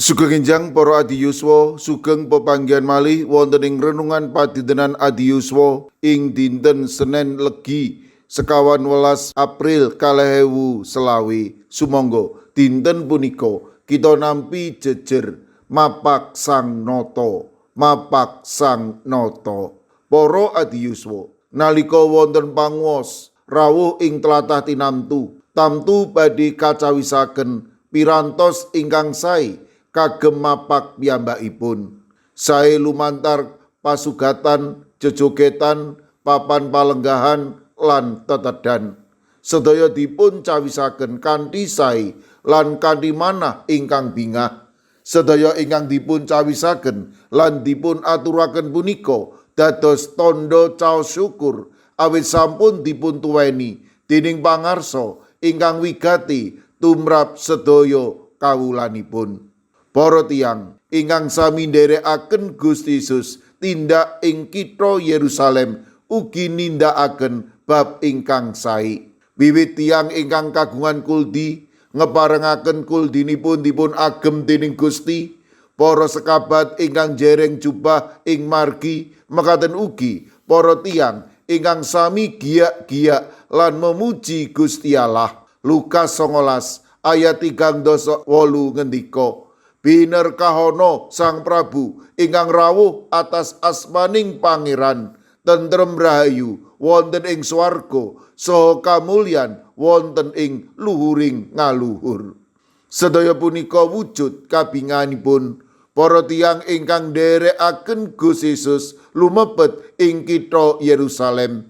Sugeng enjang para adiyuswa, sugeng pepanggihan malih wonten ing renungan padintenan adiyuswa ing dinten Senen Legi 25 April 2025. Sumangga dinten punika kita nampi jejer mapak Sang Nata, mapak Sang Nata. Para adiyuswa, nalika wonten panguwas rawuh ing tlatah tinamtu, tamtu badhe kacawisaken pirantos ingkang sae kagem mapak piyambakipun. Sae lumantar pasugatan, jejogetan, papan palenggahan lan tetedan. Sedaya dipun cawisaken kanthi sae lan kanthi manah ingkang bingah. Sedaya ingkang dipun cawisaken lan dipun aturaken punika dados tandha caos syukur awit sampun dipun tuweni dening pangarsa ingkang wigati tumrap sedaya kawulanipun. Para tiyang ingkang sami nderekaken Gusti Yesus tindak ing kitha Yerusalem ugi nindakaken bab ingkang sae. Wiwit tiyang ingkang kagungan kuldi ngeparengaken kuldinipun dipun agem dening Gusti, para sekabat ingkang jereng jubah ing margi, mekaten ugi para tiyang ingkang sami giyak-giyak lan memuji Gusti Allah. Lukas 19 ayat 38 ngendika, "Binerkahana Sang Prabu ingkang rawuh atas asmaning Pangeran, tentrem rahayu wonten ing swarga saha kamulyan wonten ing luhuring ngaluhur." Sedaya punika wujud kabinganipun para tiyang ingkang nderekaken Gusti Yesus lumebet ing kitha Yerusalem.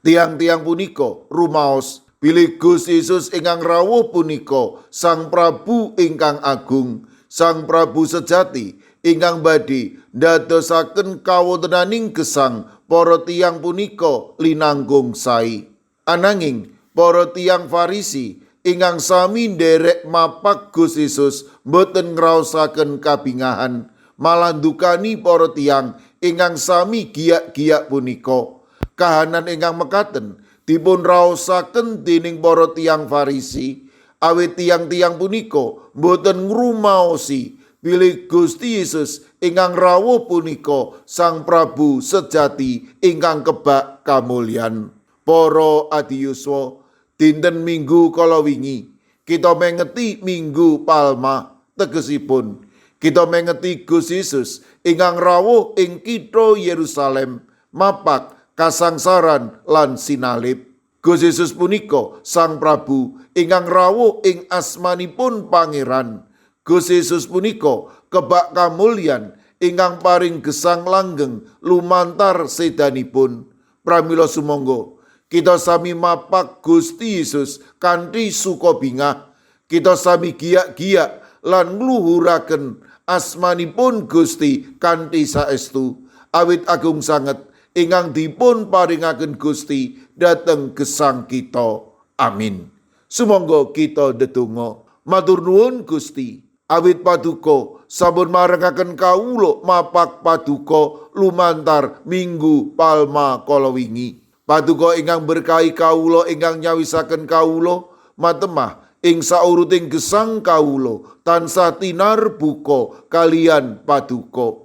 Tiyang-tiyang punika rumaos bilih Gusti Yesus ingkang rawuh punika Sang Prabu ingkang agung, Sang Prabu sejati ingkang badhe ndadosaken kawontenaning gesang para tiyang punika linangkung sae. Ananging para tiyang Farisi ingkang sami nderek mapak Gusti Yesus boten ngraosaken kabingahan, malah ndukani para tiyang ingkang sami giyak-giyak punika. Kahanan ingkang mekaten dipun raosaken dening para tiyang Farisi awit tiyang-tiyang punika boten ngrumaosi bilih Gusti Yesus ingkang rawuh punika Sang Prabu sejati ingkang kebak kamulyan. Para adiyuswa, dinten Minggu kala wingi kita mengeti Minggu Palma, tegesipun kita mengeti Gusti Yesus ingkang rawuh ing kitha Yerusalem mapak kasangsaran lan sinalib. Gusti Yesus punika Sang Prabu ingkang rawuh ing asmanipun Pangeran. Gusti Yesus punika kebak kamulyan ingkang paring gesang langgeng lumantar sedanipun. Pramila sumangga kita sami mapak Gusti Yesus kanthi suka bingah. Kita sami giyak-giyak lan ngluhuraken asmanipun Gusti kanthi saestu. Awit agung sanget ingkang dipun paringaken Gusti dhateng gesang kita. Amin. Sumangga kita ndedonga. Matur nuwun, Gusti. Awit paduka sampun marengaken kawula mapak paduka lumantar Minggu Palma kala wingi. Paduka ingkang berkahi kawula, ingkang nyawisaken kawula matemah ing sauruting gesang kawula tansah tinarbuka kaliyan paduka.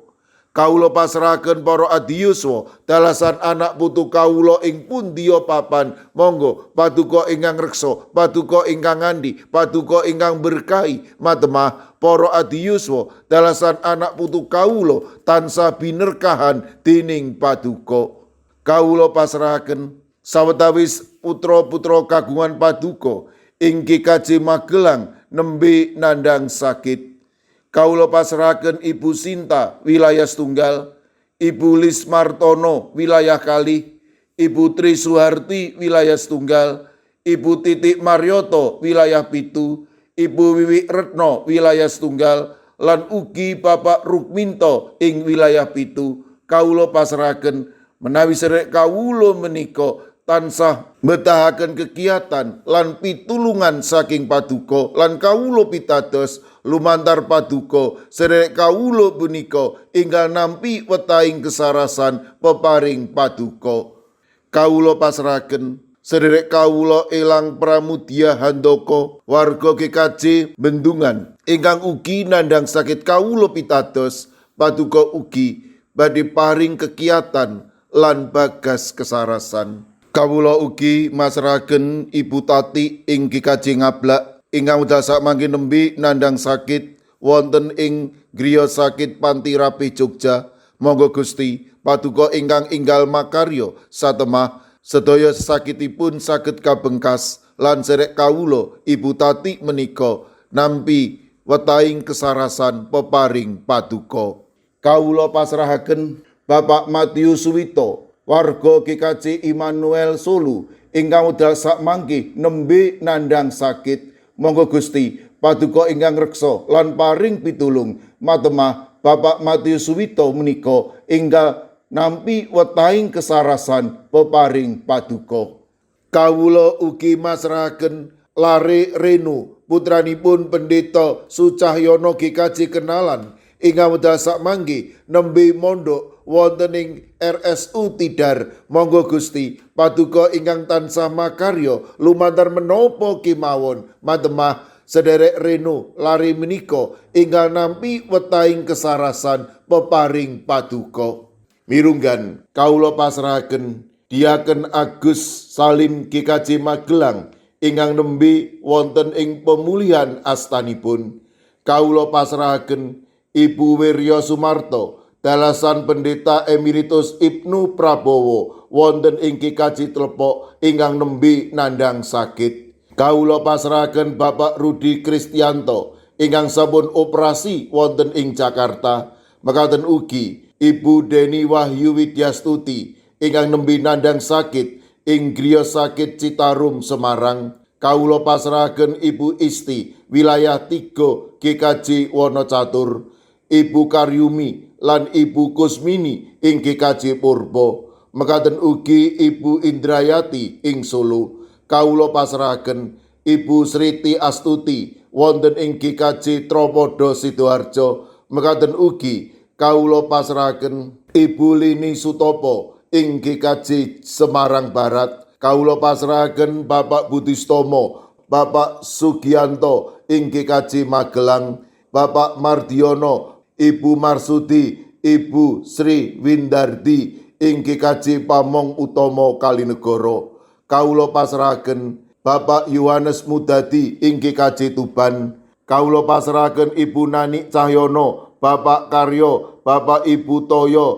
Kawula pasrahaken para adiyuswa dalasan anak putu kawula ing pundiya papan. Monggo paduka ingkang reksa, paduka ingkang ngandhi, paduka ingkang berkahi matemah para adiyuswa dalasan anak putu kawula tansah binerkahan dening paduka. Kawula pasrahaken sawetawis putra-putra kagungan paduka ing GKJ Magelang nembe nandang sakit. Kawula pasrahaken Ibu Sinta wilayah setunggal, Ibu Lis Martono wilayah kalih, Ibu Tri Suharti wilayah setunggal, Ibu Titik Maryoto wilayah 7, Ibu Wiwi Retno wilayah setunggal, lan ugi Bapak Rukminto ing wilayah 7. Kawula pasrahaken menawi sedherek kawula menika tansah mbetahaken kegiatan lan pitulungan saking paduka, lan kawula pitados lumantar paduka sedherek kawula punika enggal nampi wetahing kesarasan peparing paduka. Kawula pasrahaken Sederek kawula Elang Pramudya Handoko warga GKJ Bendungan ingkang ugi nandhang sakit kawula pitados paduka ugi badhe paring kekiatan lan bagas kesarasan. Kawula ugi masrahaken Ibu Tati ing GKJ Ngablak ingkang wekdal sakmangke nembe nandhang sakit wonten ing griya sakit Panti Rapih Jogja. Monggo Gusti paduka ingkang enggal makarya satemah sedaya sesakitipun saged kabengkas lan serek kawula Ibu Tati menika nampi wetahing kesarasan peparing paduka. Kawula pasrahaken Bapak Matius Suwito warga GKJ Immanuel Solo ingkang wekdal sakmangke nembe nandhang sakit. Monggo Gusti paduka ingkang reksa lan paring pitulung matemah Bapak Matius Suwito menika enggal nampi wetahing kesarasan peparing paduka. Kawula ugi masrahaken Lare Reno putranipun Pendeta Sucahyono GKJ Kenalan ingkang wekdal sakmangke nembe mondok wonten ing RSU Tidar. Monggo Gusti paduka ingkang tansah makarya lumantar menapa kemawon matemah sederek Reno lare menika enggal nampi wetahing kesarasan peparing paduka. Mirunggan kawula pasrahaken Diaken Agus Salim GKJ Magelang ingkang nembe wonten ing pemulihan astanipun. Kawula pasrahaken Ibu Wirya Sumarto dalasan Pendeta Emeritus Ibnu Prabowo wonten ing GKJ Tlepok ingkang nembe nandhang sakit. Kawula pasrahaken Bapak Rudi Kristianto ingkang sampun operasi wonten ing Jakarta. Mekaten ugi Ibu Deni Wahyu Widyastuti ingkang nembe nandhang sakit ing griya sakit Citarum Semarang. Kawula pasrahaken Ibu Isti wilayah 3 GKJ Wonocatur, Ibu Karyumi lan Ibu Kusmini ing GKJ Purbo. Mekaten ugi Ibu Indrayati ing Solo. Kawula pasrahaken Ibu Sriti Astuti wonten ing GKJ Tropodo Sidoarjo. Mekaten ugi kawula pasrahaken Ibu Lini Sutopo ing GKJ Semarang Barat. Kawula pasrahaken Bapak Budistomo, Bapak Sugianto ing GKJ Magelang, Bapak Mardiono, Ibu Marsudi, Ibu Sri Windardi ing GKJ Pamong Utomo Kalinegoro. Kawula pasrahaken Bapak Yohanes Mudadi ing GKJ Tuban. Kawula pasrahaken Ibu Nani Cahyono, Bapak Karyo, Bapak Ibu Toyo,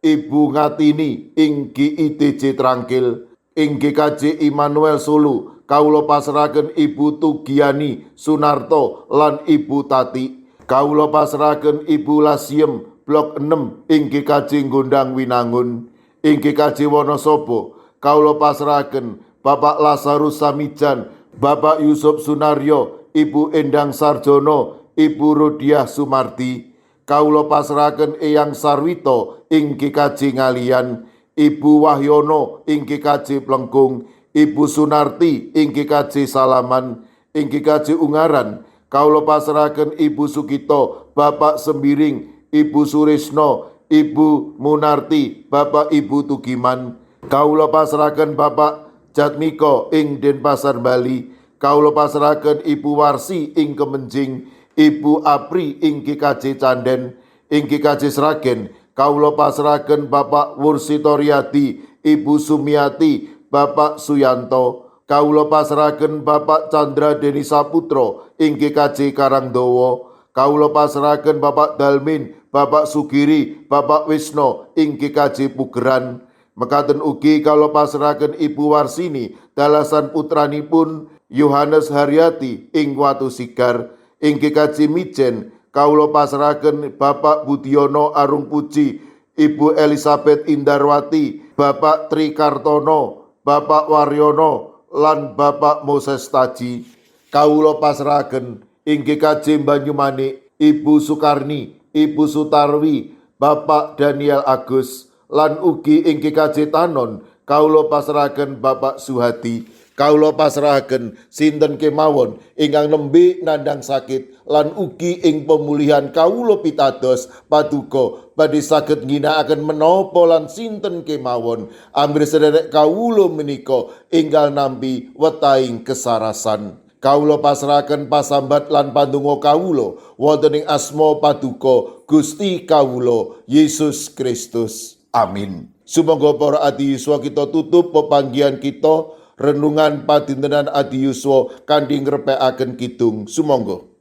Ibu Ngatini ing GITJ Trangkil, ing GKJ Immanuel Solo. Kawula pasrahaken Ibu Tugiani Sunarto lan Ibu Tati. Kawula pasrahaken Ibu Lasiem Blok 6 ing GKJ Gondang Winangun, ing GKJ Wonosobo. Kawula pasrahaken Bapak Lazarus Samijan, Bapak Yusuf Sunaryo, Ibu Endang Sarjono, Ibu Rodiah Sumarti. Kawula pasrahaken Eyang Sarwito ing GKJ Ngaliyan, Ibu Wahyono ing GKJ Plengkung, Ibu Sunarti ing GKJ Salaman, ing GKJ Ungaran. Kawula pasrahaken Ibu Sukito, Bapak Sembiring, Ibu Surisno, Ibu Munarti, Bapak Ibu Tugiman. Kawula pasrahaken Bapak Jatmiko ing Denpasar Bali. Kawula pasrahaken Ibu Warsi ing Kemenjing, Ibu Apri ing GKJ Canden, ing GKJ Sragen. Kawula pasrahaken Bapak Wursitoriadi, Ibu Sumiati, Bapak Suyanto. Kawula pasrahaken Bapak Chandra Deni Saputro ing GKJ Karangdowo. Kawula pasrahaken Bapak Dalmin, Bapak Sugiri, Bapak Wisno ing GKJ Pugeran. Mekaten ugi kawula pasrahaken Ibu Warsini dalasan putranipun Yohanes Haryati ing Watu Sigar. Ing GKJ Mijen kawula pasrahaken Bapak Budiono Arung Puji, Ibu Elizabeth Indarwati, Bapak Tri Kartono, Bapak Waryono lan Bapak Moses Taji. Kawula pasrahaken ing GKJ Banyumanik Ibu Sukarni, Ibu Sutarwi, Bapak Daniel Agus lan ugi ing GKJ Tanon kawula pasrahaken Bapak Suhadi. Kawula pasrahaken sinten kemawon ingkang nembe nandhang sakit lan ugi ing pemulihan kawula pitados paduka badhe saged ngginakaken menapa lan sinten kemawon amrih sederek kawula menika enggal nampi wetahing kesarasan. Kawula pasrahaken pasambat lan pandonga kawula wonten ing asma paduka Gusti kawula Yesus Kristus. Amin. Sumangga para adi yuswa, kita tutup pepanggihan kita, renungan padintenan adi yuswa, kanthi ngrepekaken kidung. Sumangga.